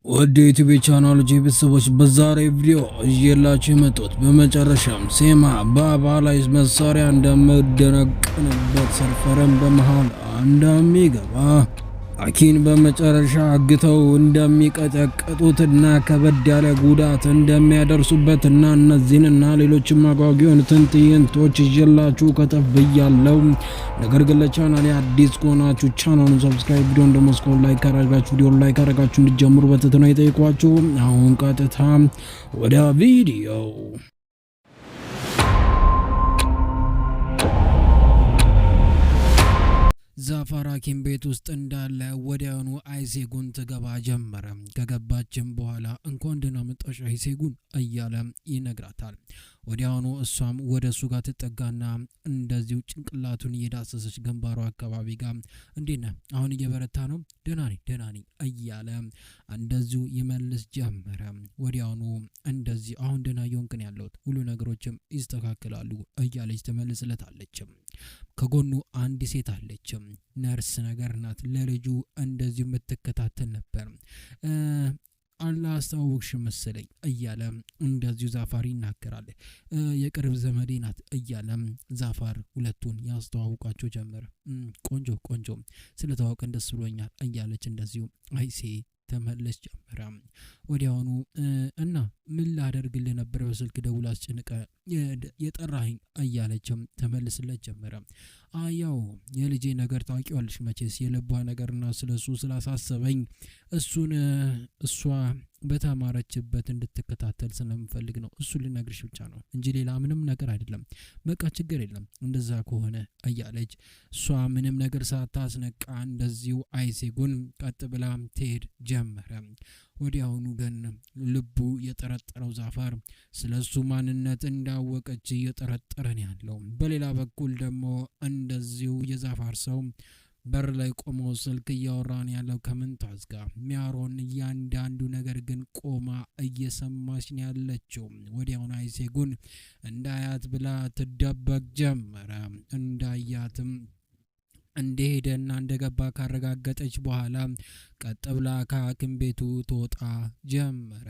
ወደ ዩቲዩብ ቻናል ቤተሰቦች፣ በዛሬ ቪዲዮ ይዤላችሁ የመጣሁት በመጨረሻም ሴማ ባባ ላይ መሳሪያ እንደምደነቅንበት፣ ሰልፈረን በመሃል እንደሚገባ፣ አኪን በመጨረሻ አግተው እንደሚቀጠቅጡትና ከበድ ያለ ጉዳት እንደሚያደርሱበትና እነዚህንና ሌሎችም አጓጊ የሆኑትን ትዕይንቶች ይዤላችሁ ከተፍ ብያለሁ። ነገር ግን ለቻናሌ አዲስ ከሆናችሁ ቻናሉን subscribe፣ ቪዲዮን ደግሞ እስካሁን like ካላደረጋችሁ ቪዲዮን like አድርጋችሁ እንድትጀምሩ በትህትና እጠይቃችኋለሁ። አሁን ቀጥታ ወደ ቪዲዮው። ዛፋር ሐኪም ቤት ውስጥ እንዳለ ወዲያውኑ አይሴጉን ትገባ ጀመረ። ከገባችም በኋላ "እንኳን ደህና መጣሽ አይሴጉን" እያለ ይነግራታል። ወዲያውኑ እሷም ወደ እሱ ጋር ትጠጋና እንደዚሁ ጭንቅላቱን እየዳሰሰች ግንባሩ አካባቢ ጋር "እንዴት ነህ? አሁን እየበረታ ነው?" "ደህና ነኝ፣ ደህና ነኝ" እያለ እንደዚሁ ይመልስ ጀመረ። ወዲያውኑ እንደዚህ "አሁን ደህና እየሆንክ ነው ያለሁት፣ ሁሉ ነገሮችም ይስተካከላሉ" እያለች ትመልስለታለች። ከጎኑ አንድ ሴት አለች፣ ነርስ ነገር ናት። ለልጁ እንደዚሁ የምትከታተል ነበር። "አላስተዋወቅሽ መሰለኝ" እያለ እንደዚሁ ዛፋር ይናገራል። "የቅርብ ዘመዴ ናት" እያለ ዛፋር ሁለቱን ያስተዋውቃቸው ጀመረ። "ቆንጆ፣ ቆንጆ፣ ስለተዋወቅን ደስ ብሎኛል" እያለች እንደዚሁ አይሴ ተመለስ ጀመረ። ወዲያውኑ "እና ምን ላደርግልህ ነበር በስልክ ደውል አስጨንቀ የጠራኸኝ?" እያለችም ተመልስለት ጀመረ። "ያው የልጄ ነገር ታውቂዋለሽ መቼስ፣ የልቧ ነገርና ስለ እሱ ስላሳሰበኝ እሱን እሷ በተማረችበት እንድትከታተል ስለምፈልግ ነው። እሱን ልነግርሽ ብቻ ነው እንጂ ሌላ ምንም ነገር አይደለም። በቃ ችግር የለም እንደዛ ከሆነ" እያለች እሷ ምንም ነገር ሳታስነቃ እንደዚሁ አይሴጉን ቀጥ ብላ ትሄድ ጀመረ። ወዲያውኑ ግን ልቡ የጠረጠረው ዛፋር ስለ እሱ ማንነት እንዳወቀች እየጠረጠረ ነው ያለው። በሌላ በኩል ደግሞ እንደዚሁ የዛፋር ሰው በር ላይ ቆሞ ስልክ እያወራን ያለው ከምንታዝ ጋር። ሚያሮን እያንዳንዱ ነገር ግን ቆማ እየሰማች ነው ያለችው። ወዲያውኑ አይሴጉን እንዳያት ብላ ትደበቅ ጀመረ። እንዳያትም እንደሄደና እንደገባ ካረጋገጠች በኋላ ቀጥ ብላ ከሐኪም ቤቱ ትወጣ ጀመረ።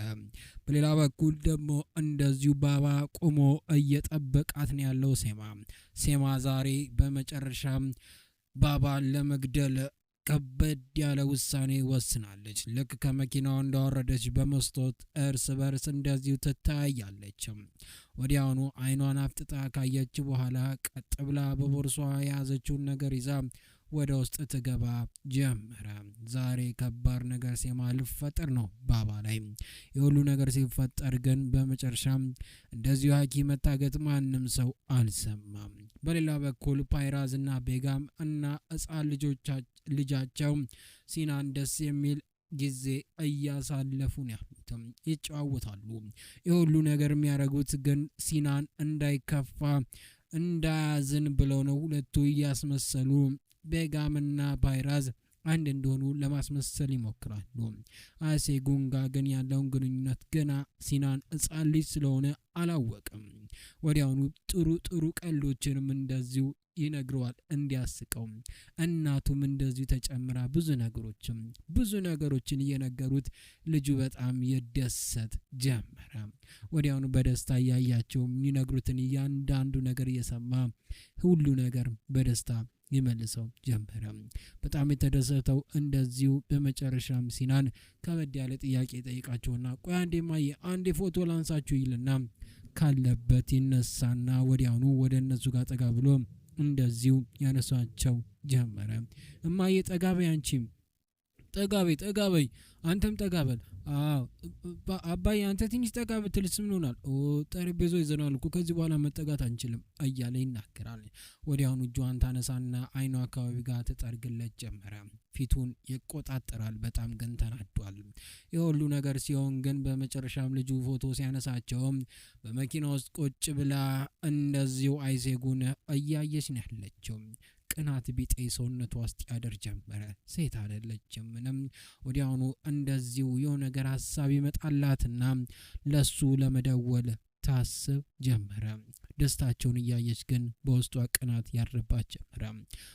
በሌላ በኩል ደግሞ እንደዚሁ ባባ ቆሞ እየጠበቃት ነው ያለው ሴማ። ሴማ ዛሬ በመጨረሻ ባባን ለመግደል ከበድ ያለ ውሳኔ ወስናለች። ልክ ከመኪናው እንዳወረደች በመስታወት እርስ በርስ እንደዚሁ ትታያለች። ወዲያውኑ አይኗን አፍጥጣ ካየች በኋላ ቀጥ ብላ በቦርሷ የያዘችውን ነገር ይዛ ወደ ውስጥ ትገባ ጀመረ። ዛሬ ከባድ ነገር ሴማ ልፈጥር ነው ባባ ላይ። የሁሉ ነገር ሲፈጠር ግን በመጨረሻም እንደዚሁ ሐኪም መታገት ማንም ሰው አልሰማም። በሌላ በኩል ፓይራዝ እና ቤጋም እና ሕፃን ልጃቸው ሲናን ደስ የሚል ጊዜ እያሳለፉ ነው ያሉትም፣ ይጨዋወታሉ። የሁሉ ነገር የሚያደርጉት ግን ሲናን እንዳይከፋ እንዳያዝን ብለው ነው። ሁለቱ እያስመሰሉ ቤጋምና ፓይራዝ አንድ እንደሆኑ ለማስመሰል ይሞክራሉ። አሴ ጉንጋ ግን ያለውን ግንኙነት ገና ሲናን ሕፃን ልጅ ስለሆነ አላወቅም። ወዲያውኑ ጥሩ ጥሩ ቀልዶችንም እንደዚሁ ይነግረዋል እንዲያስቀው። እናቱም እንደዚሁ ተጨምራ ብዙ ነገሮችን እየነገሩት ልጁ በጣም ይደሰት ጀመረ። ወዲያውኑ በደስታ እያያቸው የሚነግሩትን እያንዳንዱ ነገር እየሰማ ሁሉ ነገር በደስታ ይመልሰው ጀመረ። በጣም የተደሰተው እንደዚሁ በመጨረሻም ሲናን ከበድ ያለ ጥያቄ ጠይቃቸውና "ቆይ አንዴ ማየ፣ አንዴ ፎቶ ላንሳችሁ" ይልና ካለበት ይነሳና ወዲያውኑ ወደ እነሱ ጋር ጠጋ ብሎ እንደዚሁ ያነሷቸው ጀመረ። "እማዬ፣ ጠጋ በይ፣ አንቺም ጠጋ በይ፣ ጠጋ በይ፣ አንተም ጠጋ በል። አባዬ፣ አንተ ትንሽ ጠጋ ብትልስ ምን ሆናል? ጠረጴዛው ይዘናል እኮ፣ ከዚህ በኋላ መጠጋት አንችልም" እያለ ይናገራል። ወዲያውኑ እጇን ታነሳና አይኗ አካባቢ ጋር ትጠርግለት ጀመረ። ፊቱን ይቆጣጠራል። በጣም ግን ተናዷል። የሁሉ ነገር ሲሆን ግን በመጨረሻም ልጁ ፎቶ ሲያነሳቸውም በመኪና ውስጥ ቁጭ ብላ እንደዚሁ አይሴጉን እያየች ነው ያለችው። ቅናት ቢጤ ሰውነቷ ውስጥ ያደር ጀመረ። ሴት አይደለችም ምንም። ወዲያውኑ እንደዚሁ የሆነ ነገር ሀሳብ ይመጣላትና ለሱ ለመደወል ታስብ ጀመረ። ደስታቸውን እያየች ግን በውስጧ ቅናት ያድርባት ጀመረ።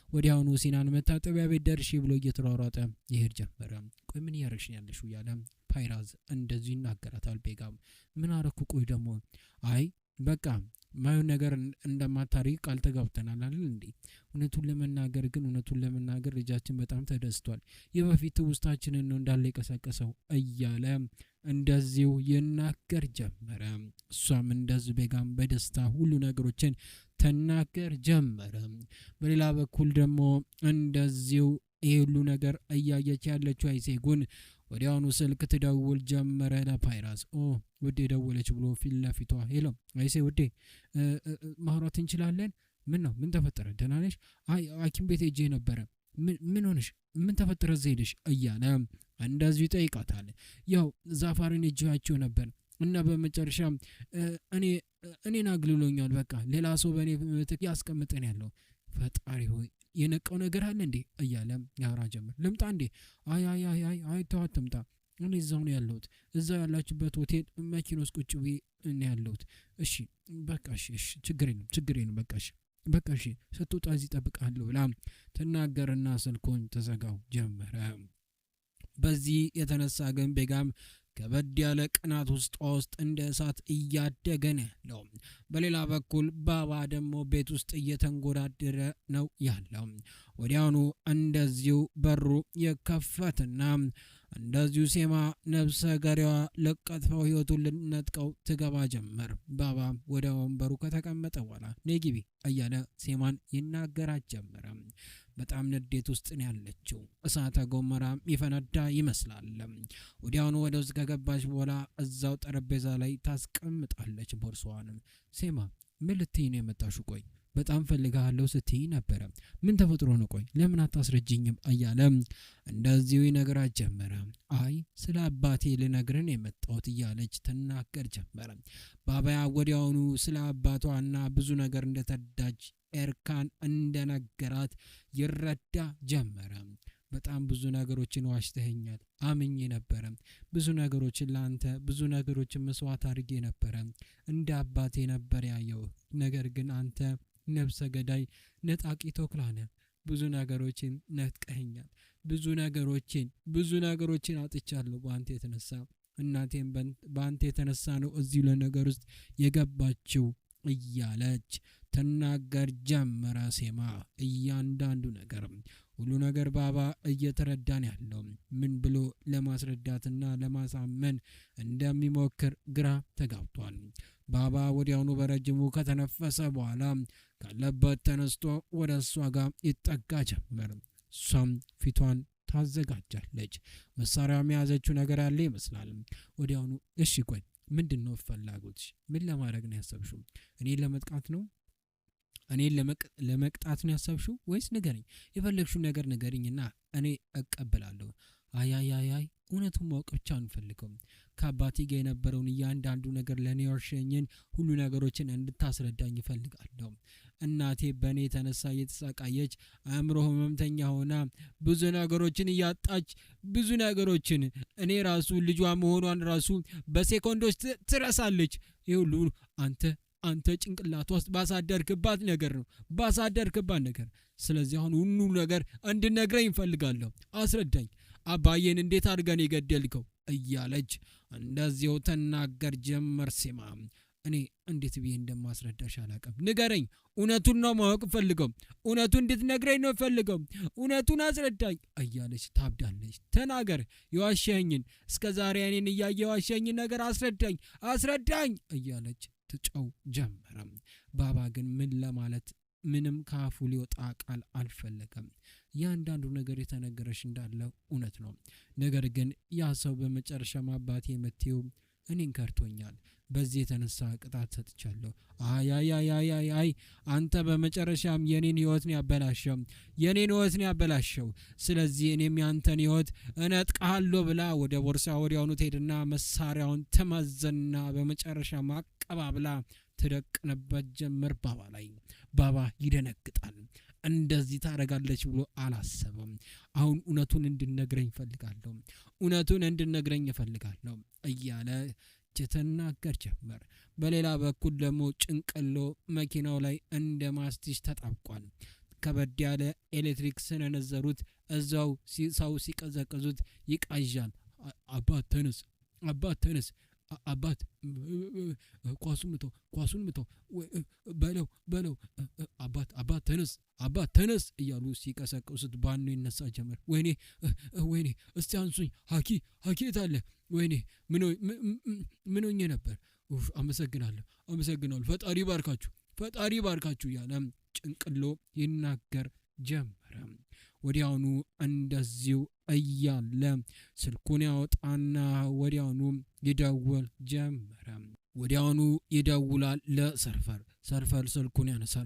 ወዲያውኑ ሲናን መታጠቢያ ቤት ደርሼ ብሎ እየተሯሯጠ ይሄድ ጀመረ። ቆይ ምን እያደረግሽ ነው ያለሽው እያለ ፓይራዝ እንደዚሁ ይናገራታል። ቤጋም ምን አረኩ? ቆይ ደግሞ አይ በቃ ማየውን ነገር እንደማታደርጊ ቃል ተጋብተናል አይደል እንዴ? እውነቱን ለመናገር ግን እውነቱን ለመናገር ልጃችን በጣም ተደስቷል። የበፊት ትውስታችንን ነው እንዳለ የቀሰቀሰው እያለ እንደዚሁ ይናገር ጀመረ። እሷም እንደዚሁ ቤጋም በደስታ ሁሉ ነገሮችን ተናገር ጀመረ። በሌላ በኩል ደግሞ እንደዚሁ ይህ ሁሉ ነገር እያየች ያለችው አይሴጉን ወዲያውኑ ስልክ ትደውል ጀመረ ለፓይራስ። ኦ ውዴ ደወለች ብሎ ፊት ለፊቷ hello አይሴ ውዴ ማውራት እንችላለን? ምን ነው ምን ተፈጠረ? ደህና ነሽ? አይ ሐኪም ቤት ሄጄ ነበረ። ምን ሆነሽ? ምን ተፈጠረ እዚህ ሄደሽ? እያለ እንደዚሁ ይጠይቃታል። ያው ዛፋርን ሄጄያቸው ነበር እና በመጨረሻ እኔ እኔን አግልሎኛል። በቃ ሌላ ሰው በእኔ ምትክ ያስቀምጠን ያለው ፈጣሪ ሆይ የነቀው ነገር አለ እንዴ እያለ ያወራ ጀመር። ልምጣ እንዴ? አይ አይ አይ አይ አይ ተው አትምጣ፣ እኔ እዛው ነው ያለሁት፣ እዛው ያላችሁበት ሆቴል መኪና ውስጥ ቁጭ ብዬ ነው ያለሁት። እሺ በቃ እሺ እሺ፣ ችግር የለም ችግር የለም፣ በቃ እሺ በቃ እሺ፣ ስትወጣ እዚህ እጠብቅሃለሁ ብላ ትናገርና ስልኩን ተዘጋው ጀመረ። በዚህ የተነሳ ግን ቤጋም ከበድ ያለ ቅናት ውስጧ ውስጥ እንደ እሳት እያደገ ነው ያለው። በሌላ በኩል ባባ ደግሞ ቤት ውስጥ እየተንጎዳደረ ነው ያለው። ወዲያውኑ እንደዚሁ በሩ የከፈትና እንደዚሁ ሴማ ነብሰ ገሬዋ ለቀጥፈው ሕይወቱን ልነጥቀው ትገባ ጀመር። ባባ ወደ ወንበሩ ከተቀመጠ በኋላ ነይ ግቢ እያለ ሴማን ይናገራት ጀመረ። በጣም ንዴት ውስጥ ነው ያለችው። እሳተ ገሞራ ይፈነዳ ይመስላል። ወዲያውኑ ወደ ውስጥ ከገባች በኋላ እዛው ጠረጴዛ ላይ ታስቀምጣለች ቦርሳዋን። ሴማ ምን ልትይ ነው የመጣሽው? ቆይ በጣም ፈልጋለሁ ስትይ ነበረ። ምን ተፈጥሮ ነው? ቆይ ለምን አታስረጅኝም? እያለ እንደዚሁ ይነግራት ጀመረ። አይ ስለ አባቴ ልነግርን የመጣሁት እያለች ትናገር ጀመረ። ባባያ ወዲያውኑ ስለ አባቷና ብዙ ነገር እንደተዳጅ ኤርካን እንደነገራት ይረዳ ጀመረ። በጣም ብዙ ነገሮችን ዋሽተኸኛል፣ አምኜ ነበረ። ብዙ ነገሮችን ለአንተ ብዙ ነገሮችን መስዋዕት አድርጌ ነበረ። እንደ አባቴ ነበር ያየው። ነገር ግን አንተ ነብሰ ገዳይ ነጣቂ ተኩላ ነህ። ብዙ ነገሮችን ነጥቀኸኛል። ብዙ ነገሮችን ብዙ ነገሮችን አጥቻለሁ በአንተ የተነሳ። እናቴም በአንተ የተነሳ ነው እዚሁ ለነገር ውስጥ የገባችው እያለች ትናገር ጀመረ። ሴማ እያንዳንዱ ነገር ሁሉ ነገር ባባ እየተረዳን ያለው ምን ብሎ ለማስረዳትና ለማሳመን እንደሚሞክር ግራ ተጋብቷል። ባባ ወዲያውኑ በረጅሙ ከተነፈሰ በኋላ ካለበት ተነስቶ ወደ እሷ ጋር ይጠጋ ጀመር። እሷም ፊቷን ታዘጋጃለች። መሳሪያ የያዘችው ነገር ያለ ይመስላል። ወዲያውኑ እሺ ቆይ ምንድን ነው ፍላጎትሽ? ምን ለማድረግ ነው ያሰብሽው? እኔን ለመጥቃት ነው? እኔን ለመቅጣት ነው ያሰብሽው ወይስ ንገረኝ፣ የፈለግሽው ነገር ንገረኝና እኔ እቀበላለሁ። አይ አይ አይ አይ እውነቱን ማወቅ ብቻ አንፈልገውም። ከአባቴ ጋር የነበረውን እያንዳንዱ ነገር ለእኔ የዋሸኝን ሁሉ ነገሮችን እንድታስረዳኝ እፈልጋለሁ። እናቴ በእኔ የተነሳ እየተሰቃየች አእምሮ ህመምተኛ ሆና ብዙ ነገሮችን እያጣች ብዙ ነገሮችን እኔ ራሱ ልጇ መሆኗን ራሱ በሴኮንዶች ትረሳለች። ይህ ሁሉ አንተ ጭንቅላቷ ውስጥ ባሳደርክባት ነገር ነው ባሳደርክባት ነገር። ስለዚህ አሁን ሁሉ ነገር እንድነግረኝ እፈልጋለሁ። አስረዳኝ፣ አባዬን እንዴት አድርገን የገደልከው እያለች እንደዚያው ተናገር ጀመር ሴማ። እኔ እንዴት ብዬ እንደማስረዳሽ አላውቅም። ንገረኝ፣ እውነቱን ነው ማወቅ ፈልገው፣ እውነቱን እንድትነግረኝ ነው ፈልገው፣ እውነቱን አስረዳኝ እያለች ታብዳለች። ተናገር፣ የዋሸኝን እስከ ዛሬ እኔን እያየ የዋሸኝን ነገር አስረዳኝ፣ አስረዳኝ እያለች ትጨው ጀመረ። ባባ ግን ምን ለማለት ምንም ከአፉ ሊወጣ ቃል አልፈለገም። እያንዳንዱ ነገር የተነገረሽ እንዳለ እውነት ነው። ነገር ግን ያ ሰው በመጨረሻም አባቴ የምትይው እኔን ከርቶኛል። በዚህ የተነሳ ቅጣት ሰጥቻለሁ። አይ አይ አይ አይ አይ አይ አንተ በመጨረሻም የኔን ህይወት ነው ያበላሸው፣ የኔን ህይወት ነው ያበላሸው። ስለዚህ እኔም ያንተን ህይወት እነጥቅሃለሁ ብላ ወደ ቦርሳ ወዲያውኑ ትሄድና መሳሪያውን ትመዝና በመጨረሻ ማቀባብላ ትደቅንበት ጀመር ባባ ላይ። ባባ ይደነግጣል። እንደዚህ ታደርጋለች ብሎ አላሰበም። አሁን እውነቱን እንድነግረኝ እፈልጋለሁ፣ እውነቱን እንድነግረኝ እፈልጋለሁ እያለ ትናገር ጀመር። በሌላ በኩል ደግሞ ጭንቅሎ መኪናው ላይ እንደ ማስቲሽ ተጣብቋል። ከበድ ያለ ኤሌክትሪክ ስነነዘሩት እዛው ሰው ሲቀዘቅዙት ይቃዣል። አባት ተነስ፣ አባት ተነስ፣ አባት ኳሱን ምተው፣ ኳሱን ምተው፣ በለው በለው፣ አባት አባት ተነስ፣ አባት ተነስ እያሉ ሲቀሰቅሱት ባኖ ይነሳ ጀመር። ወይኔ ወይኔ፣ እስቲ አንሱኝ፣ ሀኪ ሀኪ የት አለ? ወይኔ ምን ሆኜ ነበር? ኡፍ፣ አመሰግናለሁ፣ አመሰግናለሁ፣ ፈጣሪ ባርካችሁ፣ ፈጣሪ ባርካችሁ እያለ ጭንቅሎ ይናገር ጀመረ። ወዲያውኑ እንደዚሁ እያለ ስልኩን ያወጣና ወዲያውኑ ይደውል ጀመረ። ወዲያውኑ ይደውላል ለሰርፈር። ሰርፈር ስልኩን ያነሳል።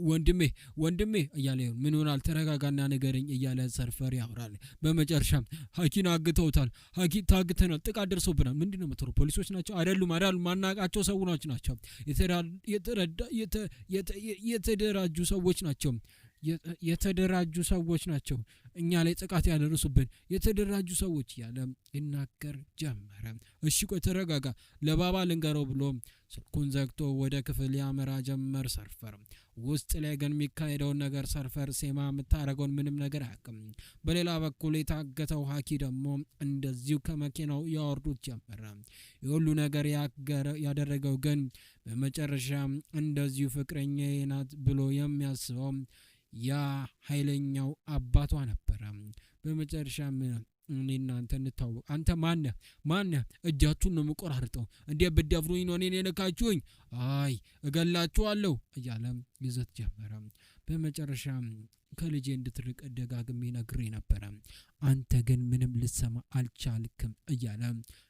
ወንድሜ ወንድሜ እያለ ምን ሆናል? ተረጋጋና ንገረኝ እያለ ሰርፈር ያወራል። በመጨረሻም ሀኪን አግተውታል። ሀኪ ታግተናል፣ ጥቃት ደርሶብናል። ምንድን ነው የምትለው? ፖሊሶች ናቸው? አይደሉም፣ አይደሉም፣ ማናቃቸው ሰዎች ናቸው። የተደራጁ ሰዎች ናቸው። የተደራጁ ሰዎች ናቸው እኛ ላይ ጥቃት ያደረሱብን የተደራጁ ሰዎች እያለ ይናገር ጀመረ። እሺ ቆይ ተረጋጋ፣ ለባባ ልንገረው ብሎ ስልኩን ዘግቶ ወደ ክፍል ያመራ ጀመር ሰርፈር። ውስጥ ላይ ግን የሚካሄደውን ነገር ሰርፈር ሴማ የምታደርገውን ምንም ነገር አያውቅም። በሌላ በኩል የታገተው ሀኪ ደግሞ እንደዚሁ ከመኪናው ያወርዱት ጀመረ። የሁሉ ነገር ያደረገው ግን በመጨረሻ እንደዚሁ ፍቅረኛዬ ናት ብሎ የሚያስበው ያ ኃይለኛው አባቷ ነበረ። በመጨረሻም እኔ እናንተ እንታወቅ፣ አንተ ማነህ ማነህ? እጃችሁን ነው የምቆራርጠው። እንዴ ብትደፍሩኝ ነው እኔን የነካችሁኝ? አይ እገላችኋለሁ እያለ ይዘት ጀመረ። በመጨረሻም ከልጄ እንድትርቅ ደጋግሜ ነግሬ ነበረ፣ አንተ ግን ምንም ልትሰማ አልቻልክም እያለ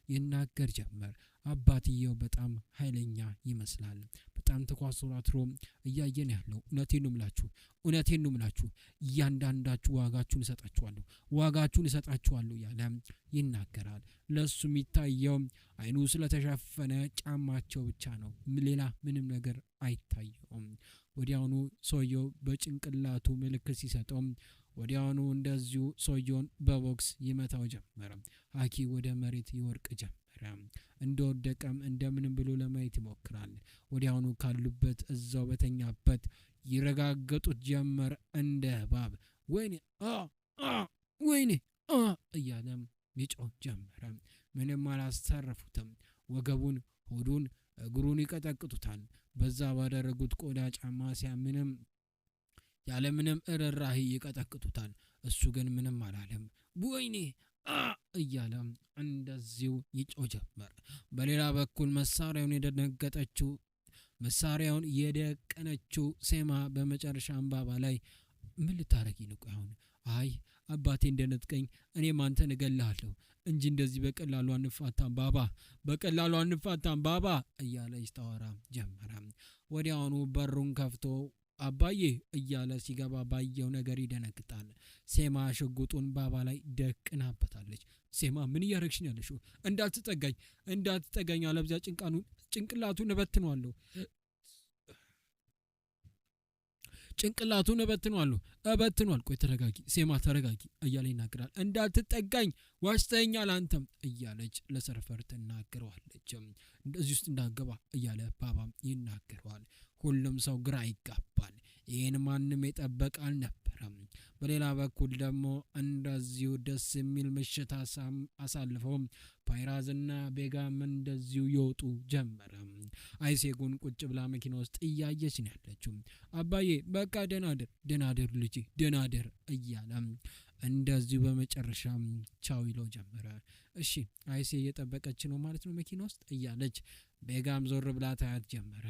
ይናገር ጀመር። አባትየው በጣም ኃይለኛ ይመስላል። በጣም ተኳስሯትሮ እያየን ያለው እውነቴን ነው የምላችሁ፣ እውነቴን ነው የምላችሁ፣ እያንዳንዳችሁ ዋጋችሁን እሰጣችኋለሁ፣ ዋጋችሁን እሰጣችኋለሁ እያለ ይናገራል። ለሱ የሚታየው አይኑ ስለተሸፈነ ጫማቸው ብቻ ነው፣ ሌላ ምንም ነገር አይታየውም። ወዲያውኑ ሰውየው በጭንቅላቱ ምልክት ሲሰጠው ወዲያውኑ እንደዚሁ ሰውየውን በቦክስ ይመታው ጀመረ። ሀኪ ወደ መሬት ይወርቅ ጀመረ። እንደወደቀም እንደምንም ብሎ ለማየት ይሞክራል። ወዲያውኑ ካሉበት እዛው በተኛበት ይረጋገጡት ጀመር እንደ እባብ። ወይኔ አ አ ወይኔ አ እያለም ይጮህ ጀመረ። ምንም አላስተረፉትም። ወገቡን፣ ሆዱን፣ እግሩን ይቀጠቅጡታል። በዛ ባደረጉት ቆዳ ጫማ ሲያምንም ያለምንም እርራሂ ይቀጠቅጡታል። እሱ ግን ምንም አላለም። ወይኔ አ እያለ እንደዚሁ ይጮህ ጀመር። በሌላ በኩል መሳሪያውን የደነገጠችው መሳሪያውን የደቀነችው ሴማ በመጨረሻ አምባባ ላይ ምን ልታረጊ ነው? ቆይ አሁን አይ አባቴ እንደነጥቀኝ እኔም አንተን እገልሃለሁ እንጂ እንደዚህ በቀላሉ አንፋታም ባባ፣ በቀላሉ አንፋታም ባባ እያለች ታወራ ጀመረ። ወዲያውኑ በሩን ከፍቶ አባዬ እያለ ሲገባ ባየው ነገር ይደነግጣል። ሴማ ሽጉጡን ባባ ላይ ደቅናበታለች። ሴማ ምን እያረግሽ ነው ያለሽው? እንዳትጠጋኝ፣ እንዳትጠጋኝ አለበለዚያ ጭንቅላቱን እበትነዋለሁ፣ ጭንቅላቱን እበትነዋለሁ፣ እበትነዋለሁ። ቆይ ተረጋጊ ሴማ ተረጋጊ እያለ ይናገራል። እንዳትጠጋኝ ዋሽተኸኛል አንተም እያለች ለሰርፈር ትናገረዋለች። እንደዚህ ውስጥ እንዳገባ እያለ ባባም ይናገረዋል። ሁሉም ሰው ግራ ይጋባል። ይህን ማንም የጠበቀ አልነበረም። በሌላ በኩል ደግሞ እንደዚሁ ደስ የሚል ምሽት አሳልፈው ፓይራዝና ቤጋም እንደዚሁ ይወጡ ጀመረ። አይሴጉን ቁጭ ብላ መኪና ውስጥ እያየች ነው ያለችው። አባዬ በቃ ደህና እደር፣ ደህና እደር ልጄ፣ ደህና እደር እያለ እንደዚሁ በመጨረሻ ቻው ይለው ጀመረ። እሺ አይሴ እየጠበቀች ነው ማለት ነው መኪና ውስጥ እያለች ቤጋም ዞር ብላ ታያት ጀመረ።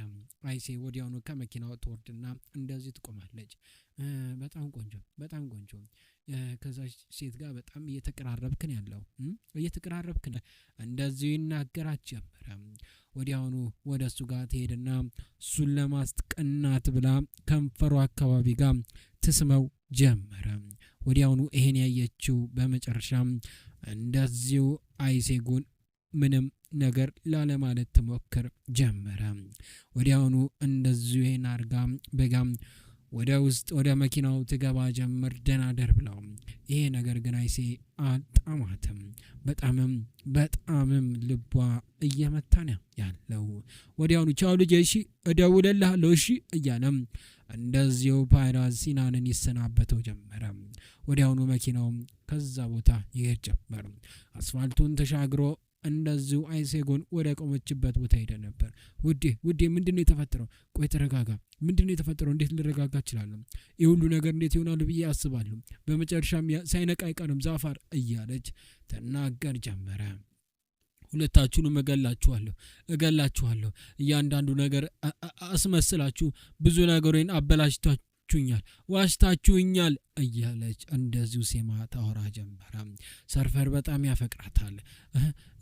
አይሴ ወዲያውኑ ከመኪናው ትወርድና እንደዚህ ትቆማለች። በጣም ቆንጆ፣ በጣም ቆንጆ፣ ከዛ ሴት ጋር በጣም እየተቀራረብክ ነው ያለው፣ እየተቀራረብክ ነው እንደዚሁ ይናገራት ጀመረ። ወዲያውኑ ወደ እሱ ጋር ትሄድና እሱን ለማስቀናት ብላ ከንፈሩ አካባቢ ጋር ትስመው ጀመረ። ወዲያውኑ ይሄን ያየችው በመጨረሻም እንደዚሁ አይሴጉን ምንም ነገር ላለማለት ትሞክር ጀመረ። ወዲያውኑ እንደዚሁ ይሄን አርጋ ቤጋም ወደ ውስጥ ወደ መኪናው ትገባ ጀመር። ደህና ደር ብለው። ይሄ ነገር ግን አይሴ አልጣማትም። በጣምም በጣምም ልቧ እየመታ ነው ያለው። ወዲያውኑ ቻው ልጄ፣ እሺ እደውልልሃለሁ፣ እሺ እያለም እንደዚሁ ፓይራዝ ሲናንን ይሰናበተው ጀመረ። ወዲያውኑ መኪናውም ከዛ ቦታ ይሄድ ጀመር። አስፋልቱን ተሻግሮ እንደዚሁ አይሴጎን ወደ ቆመችበት ቦታ ሄደ ነበር። ውዴ ውዴ፣ ምንድን ነው የተፈጠረው? ቆይ ተረጋጋ። ምንድን ነው የተፈጠረው? እንዴት ልረጋጋ እችላለሁ? ይህ ሁሉ ነገር እንዴት ይሆናሉ ብዬ አስባለሁ። በመጨረሻም ሳይነቃ አይቀርም ዛፋር እያለች ተናገር ጀመረ። ሁለታችሁንም እገላችኋለሁ፣ እገላችኋለሁ። እያንዳንዱ ነገር አስመስላችሁ ብዙ ነገሬን አበላሽታችሁኛል፣ ዋሽታችሁኛል እያለች እንደዚሁ ሴማ ታወራ ጀመረ። ሰርፈር በጣም ያፈቅራታል።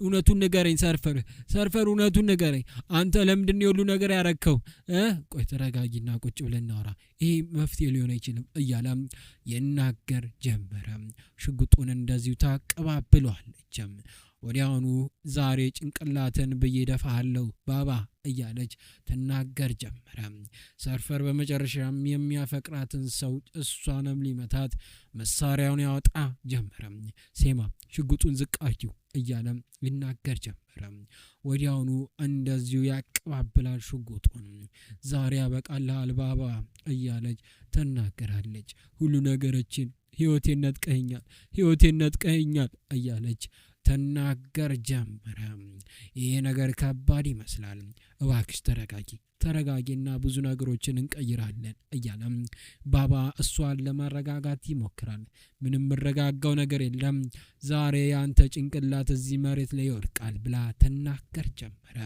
እውነቱን ንገረኝ ሰርፈር፣ ሰርፈር እውነቱን ንገረኝ። አንተ ለምንድን የሁሉ ነገር ያረከው? ቆይ ተረጋጊና ቁጭ ብለን እናወራ። ይሄ መፍትሄ ሊሆን አይችልም እያለ ይናገር ጀመረ። ሽጉጡን እንደዚሁ ታቀባብለዋለች። ወዲያውኑ ዛሬ ጭንቅላትን ብዬ ደፋሃለሁ ባባ እያለች ትናገር ጀመረ። ሰርፈር በመጨረሻም የሚያፈቅራትን ሰው እሷንም ሊመታት መሳሪያውን ያወጣ ጀመረ። ሴማ ሽጉጡን ዝቅ አድርጊው እያለ ይናገር ጀመረ። ወዲያውኑ እንደዚሁ ያቀባብላል ሽጉጡን። ዛሬ ያበቃልሃል ባባ እያለች ትናገራለች። ሁሉ ነገሮችን ህይወቴን ነጥቀኸኛል፣ ህይወቴን ነጥቀኸኛል እያለች ተናገር ጀመረ። ይሄ ነገር ከባድ ይመስላል። እባክሽ ተረጋጊ፣ ተረጋጊና ብዙ ነገሮችን እንቀይራለን እያለም ባባ እሷን ለማረጋጋት ይሞክራል። ምንም የምረጋጋው ነገር የለም፣ ዛሬ የአንተ ጭንቅላት እዚህ መሬት ላይ ይወድቃል ብላ ተናገር ጀመረ።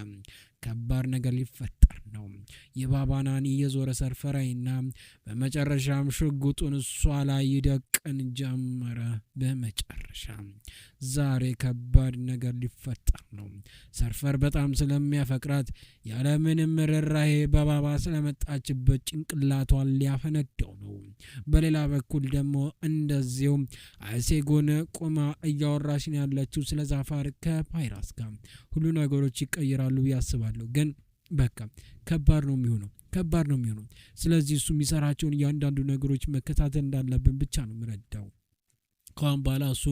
ከባድ ነገር ሊፈጠር ነው። የባባናን እየዞረ ሰርፈራይና በመጨረሻም ሽጉጡን እሷ ላይ ይደቅን ጀመረ። በመጨረሻ ዛሬ ከባድ ነገር ሊፈጠር ነው። ሰርፈር በጣም ስለሚያፈቅራት ያለምንም ርኅራሄ በባባ ስለመጣችበት ጭንቅላቷን ሊያፈነደው ነው። በሌላ በኩል ደግሞ እንደዚሁ አይሴጎን ቆማ እያወራች ነው ያለችው ስለ ዛፋር ከፓይራስ ጋር። ሁሉ ነገሮች ይቀይራሉ ብዬ አስባለሁ፣ ግን በቃ ከባድ ነው የሚሆነው፣ ከባድ ነው የሚሆነው። ስለዚህ እሱ የሚሰራቸውን እያንዳንዱ ነገሮች መከታተል እንዳለብን ብቻ ነው የምረዳው። ከአሁን በኋላ እሱ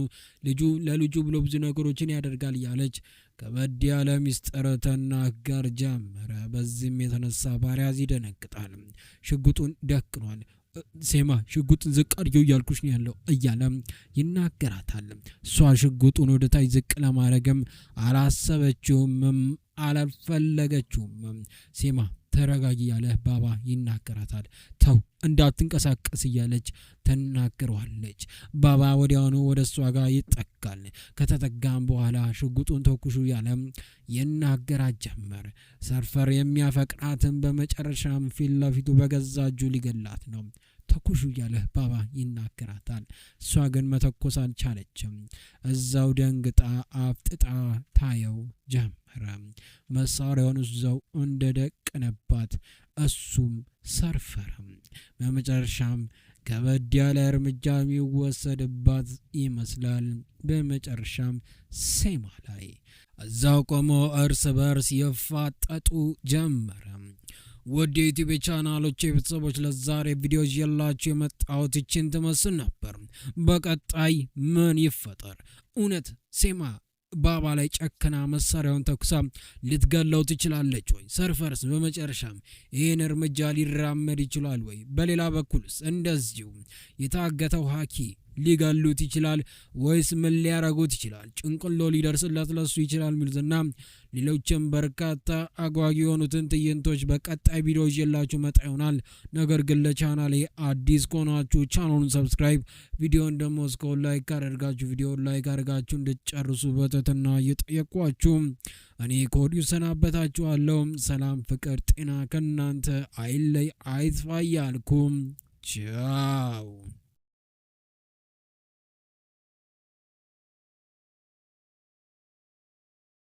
ልጁ ለልጁ ብሎ ብዙ ነገሮችን ያደርጋል እያለች ከበድ ያለ ሚስጥር ተናገር ጀመረ። በዚህም የተነሳ ባሪያዝ ይደነግጣል። ሽጉጡን ደቅኗል። ሴማ ሽጉጥን ዝቅ አድርጊው እያልኩሽ ነው ያለው እያለ ይናገራታል። እሷ ሽጉጡን ወደ ታች ዝቅ ለማድረግም አላሰበችውም፣ አልፈለገችውም። ሴማ ተረጋጊ እያለ ባባ ይናገራታል። ተው እንዳትንቀሳቀስ እያለች ተናግረዋለች። ባባ ወዲያውኑ ወደ እሷ ጋር ይጠጋል። ከተጠጋም በኋላ ሽጉጡን ተኩሹ እያለ ይናገራት ጀመር። ሰርፈር የሚያፈቅራትን በመጨረሻም ፊት ለፊቱ በገዛ እጁ ሊገላት ነው። ተኩሹ እያለ ባባ ይናገራታል። እሷ ግን መተኮስ አልቻለችም። እዛው ደንግጣ አፍጥጣ ታየው ጀመረ። መሳሪያውን እዛው እንደደቀነባት እሱም ሰርፈረም። በመጨረሻም ከበድ ያለ እርምጃ የሚወሰድባት ይመስላል። በመጨረሻም ሴማ ላይ እዛው ቆሞ እርስ በርስ ይፋጠጡ ጀመረ። ውድ የዩቲዩብ ቻናሎች ቤተሰቦች ለዛሬ ቪዲዮ ይዤላችሁ የመጣሁት ይችን ትመስል ነበር። በቀጣይ ምን ይፈጠር? እውነት ሴማ ባባ ላይ ጨክና መሳሪያውን ተኩሳ ልትገለው ትችላለች ወይ? ሰርፈርስ በመጨረሻም ይህን እርምጃ ሊራመድ ይችላል ወይ? በሌላ በኩልስ እንደዚሁ የታገተው ሀኪ ሊገሉት ይችላል ወይስ ምን ሊያረጉት ይችላል? ጭንቅሎ ሊደርስለት ለሱ ይችላል የሚሉትና ሌሎችም በርካታ አጓጊ የሆኑትን ትዕይንቶች በቀጣይ ቪዲዮ ይዤላችሁ መጣ ይሆናል። ነገር ግን ለቻናሌ አዲስ ከሆናችሁ ቻናሉን subscribe፣ ቪዲዮን ደግሞ እስከ like አድርጋችሁ ቪዲዮን like አድርጋችሁ እንድትጨርሱ በትህትና እየጠየኳችሁ እኔ ከወዲሁ ሰናበታችኋለሁ። ሰላም፣ ፍቅር፣ ጤና ከእናንተ አይለይ አይጥፋ እያልኩም ቻው።